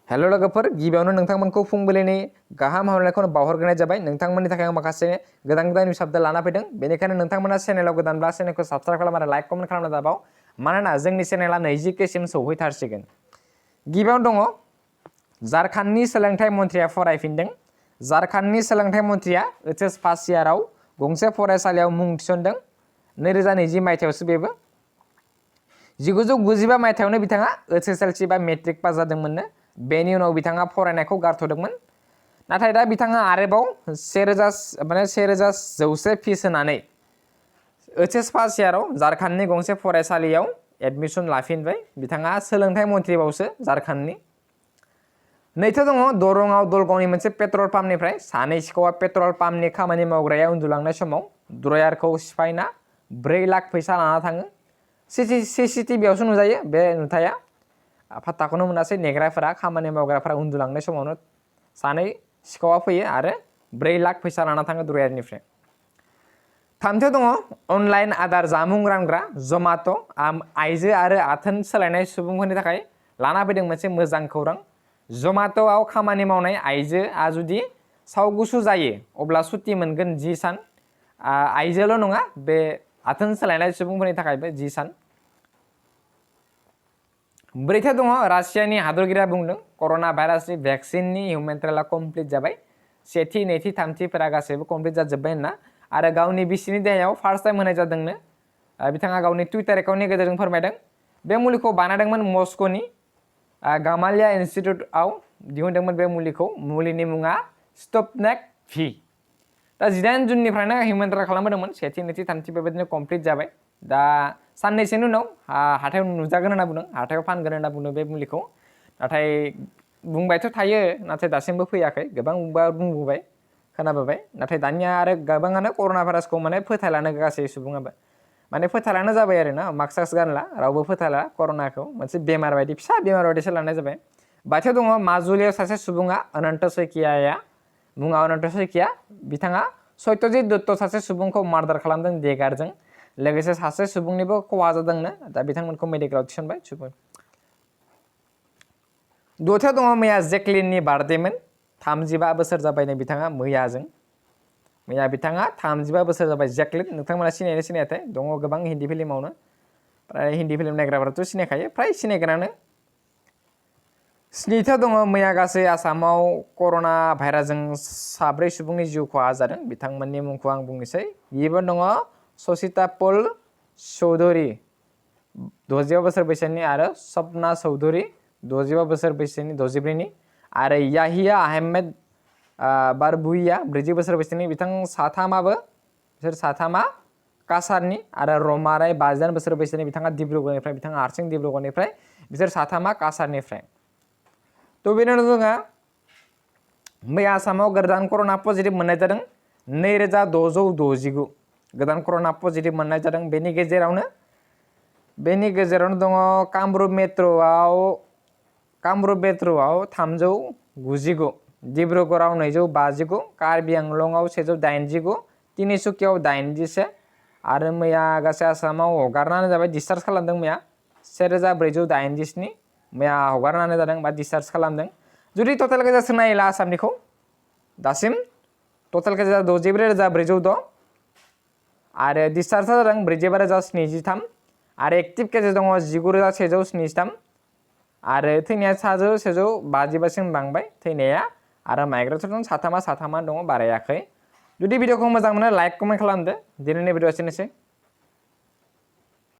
हेल' लोगोफोर गिबियावनो नोंथांमोनखौ फुंबिलिनि गाहाम हामलायनायखौ बावहरग्रोनाय जाबाय। नोंथांमोननि थाखाय आं माखासे गोदान न्युज आपडेट लाना फैदों। बेनिखायनो नोंथांमोना चेनेलाव गोदानब्ला चेनेलखौ साबस्क्राइब खालाम आरो लाइक कमेन्ट खालामना दाबाव, मानोना जोंनि चेनेला 20K सिम सौहैथारसिगोन। गिबियावनो दङ झारखन्डनि सोलोंथाइ मन्थ्रिया फरायफिनदों। झारखन्डनि सोलोंथाइ मन्थ्रिया HS फार्स्ट इयाराव गंसे फरायसालियाव मुं थिसनदों। 2020 मायथाइयावसो बेबो 1995 मायथाइयावनो बिथाङा SSLC बा मेट्रिक पास जादोंमोननो। बेनि उनाव बिथाङा फरायनायखौ गारथ'दोंमोन। नाथाय दा बिथाङा आरोबाव 1100 फिस होनानै HS फार्स्ट इयाराव झारखन्डनि गंसे फरायसालियाव एडमिसन लाफिनबाय। बिथाङा सोलोंथाइ मन्थ्रिबावसो झारखन्डनि। नैथियाव दङ दरंआव दलगावनि मोनसे पेट्रल पाम्पनिफ्राय सानै सिखावा पेट्रल पाम्पनि खामानि मावग्राया उन्दुलांनाय समाव ड्रयारखौ सिफायना 4 लाख फैसा लाना थाङो। CCTVआवसो नुजायो बे नुथाया। फात्ताखौनो मोनासै नेग्राफोरा, खामानि मावग्राफोरा उन्दुलांनाय समावनो सानै सिखावा फैयो आरो 4 लाख फैसा लाना थाङो ड्रयारनिफ्राय। थामथियाव दङ अनलाइन आदार जामुं रानग्रा जमाट'। आइजो आरो आथोन सोलायनाय सुबुंफोरनि थाखाय लाना फैदों मोनसे मोजां खौरां। जमाट'आव खामानि मावनाय आइजोआ जुदि सावगुसु जायो अब्ला सुटि मोनगोन 10 सान। आइजोल' नङा, बे आथोन सोलायनाय सुबुंफोरनि थाखायबो 10 सान। ब्रैथियाव दङ रासियानि हादरगिरिया बुंदों कर'ना भाइरासनि भेक्सिननि हिउमेन ट्रायला कमप्लिट जाबाय। सेथि, नैथि, थामथिफोरा गासैबो कमप्लिट जाजोब्बाय होनना आरो गावनि बिसिनि देहायाव फार्स्ट टाइम होनाय जादोंनो। बिथाङा गावनि टुइटार एकाउन्टनि गेजेरजों फोरमायदों। बे मुलिखौ बानायदोंमोन मस्क'नि गामालिया इनस्टिट्युटआव दिहुनदोंमोन बे मुलिखौ। मुलिनि मुङा स्पुटनिक V। दा 18 जुननिफ्रायनो हिउमेन ट्रायल खालामबोदोंमोन। सेथि, नैथि, थामथि बेबायदिनो कमप्लिट जाबाय। दा साननैसोनि उनाव हाथायाव नुजागोन होनना बुंदों, हाथायाव फानगोन होनना बुंदों बे मुलिखौ। नाथाय बुंबायथ' थायो, नाथाय दासिमबो फैयाखै। गोबां बुंबोबाय, खोनाबोबाय। नाथाय दानिया आरो गोबाङानो कर'ना भाइरासखौ फोथायलानो गासै सुबुङाबो। फोथायलानो जाबाय आरो ना, मास्क सास्क गानला, रावबो फोथायला कर'नाखौ। मोनसे बेमार बायदि, फिसा बेमार बायदिसो लानाय जाबाय। बाथियाव दङ माजुलियाव सासे सुबुङा अनन्त सैकियाया, मुङा अनन्त सैकिया। बिथाङा सत्यजित दत्त सासे सुबुंखौ मार्डार खालामदों देगारजों। लोगोसे सासे सुबुंनिबो खहा जादोंनो। दा बिथांमोनखौ मेडिकेलाव थिसनबाय। दथियाव दङ मैया जेक्लिननि बार्थडेमोन। 35 बोसोर जाबायनो बिथाङा मैया बिथाङा 35 बोसोर जाबाय। जेक्लिन, नोंथांमोना सिनायनो सिनायाथाय? दङ गोबां हिन्दी फिल्मावनो। प्राय हिन्दी फिल्म नायग्राफोराथ' सिनायखायो, प्राय सिनायगोनानो। 7थियाव दङ मैया गासै आसामाव कर'ना भाइरासजों 4 सुबुंनि जिउ खहा जादों। बिथांमोननि मुंखौ आं बुंनोसै। गिबियाव दङ ससिता पल चौधुरी, 65 बोसोर बैसोनि, आरो सपना चौधुरी, 65 बोसोर बैसोनि, 64नि, आरो याहिया आहमेद बारबुइया, 40 बोसोर बैसोनि। बिसोर साथामा काछारनि, आरो रमाराय, 52 बोसोर बैसोनि, बिथाङा डिब्रुगड़निफ्राय, बिथाङा हारसिं डिब्रुगड़निफ्राय, बिसोर साथामा काछारनिफ्राय। बेनि उनाव जोंहा मैया आसामाव गोदान कर'ना पजिटिभ मोननाय जादों 2669 गोदान कर'ना पजिटिभ मोननाय जादों। बेनि गेजेरावनो दङ कामरुप मेट्र'आव 399, डिब्रुगड़आव 259, कार्बि आंलंआव 189, तिनिसुकियाव 81, आरो मैया गासै आसामाव हगारनानै जाबाय, डिसचार्ज खालामदों मैया 1487। मैया हगारनानै जादों बा डिसचार्ज खालामदों। जुदि टटेल गोजासो नायोब्ला आसामनिखौ दासिम टटेल गोजा 64,406, आरो डिसचार्जआ जादों 45,073, आरो एक्टिभ केसेस दङ 19,173, आरो थैनाया 1,155सिम बांबाय थैनाया, आरो माइग्रेटजों साथामा दङ, बारायाखै। जुदि भिडिअखौ मोजां मोनो लाइक कमेन्ट खालामदो। दिनैनि भिडिअआ एसेनोसै।